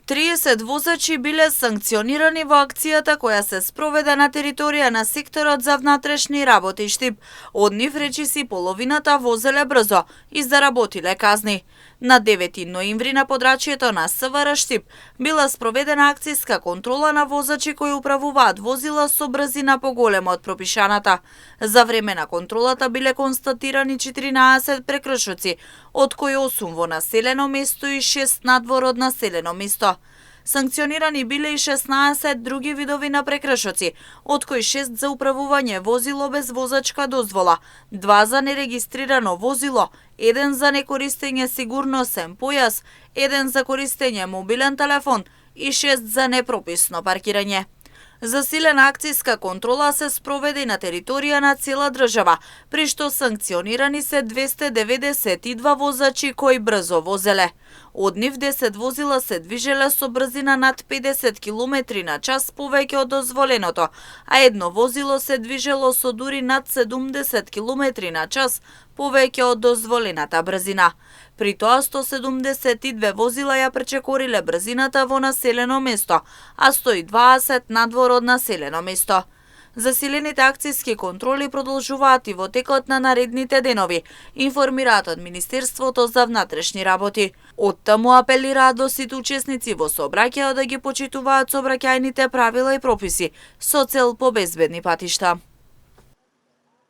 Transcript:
30 возачи биле санкционирани во акцијата која се спроведе на територија на секторот за внатрешни работи Штип. Од нив речиси половината возеле брзо и заработиле казни. На 9 ноември на подрачјето на СВР Штип била спроведена акцијска контрола на возачи кои управуваат возила со брзина поголема од пропишаната. За време на контролата биле констатирани 14 прекршоци, од кои 8 во населено место и 6 надвор од населено место. Санкционирани биле и 16 други видови на прекршоци, од кои 6 за управување возило без возачка дозвола, 2 за нерегистрирано возило, 1 за некористење сигурносен појас, 1 за користење мобилен телефон и 6 за непрописно паркирање. Засилена акцијска контрола се спроведе и на територија на цела држава, при што санкционирани се 292 возачи кои брзо возеле. Од нив 10 возила се движеле со брзина над 50 км на час повеќе од дозволеното, а едно возило се движело со дури над 70 км на час повеќе од дозволената брзина. При тоа 172 возила ја пречекориле брзината во населено место, а 120 надвор од населено место. Засилените акцијски контроли продолжуваат и во текот на наредните денови, информираат од Министерството за внатрешни работи. Оттаму апелираат до сите учесници во сообраќајот да ги почитуваат сообраќајните правила и прописи со цел по безбедни патишта.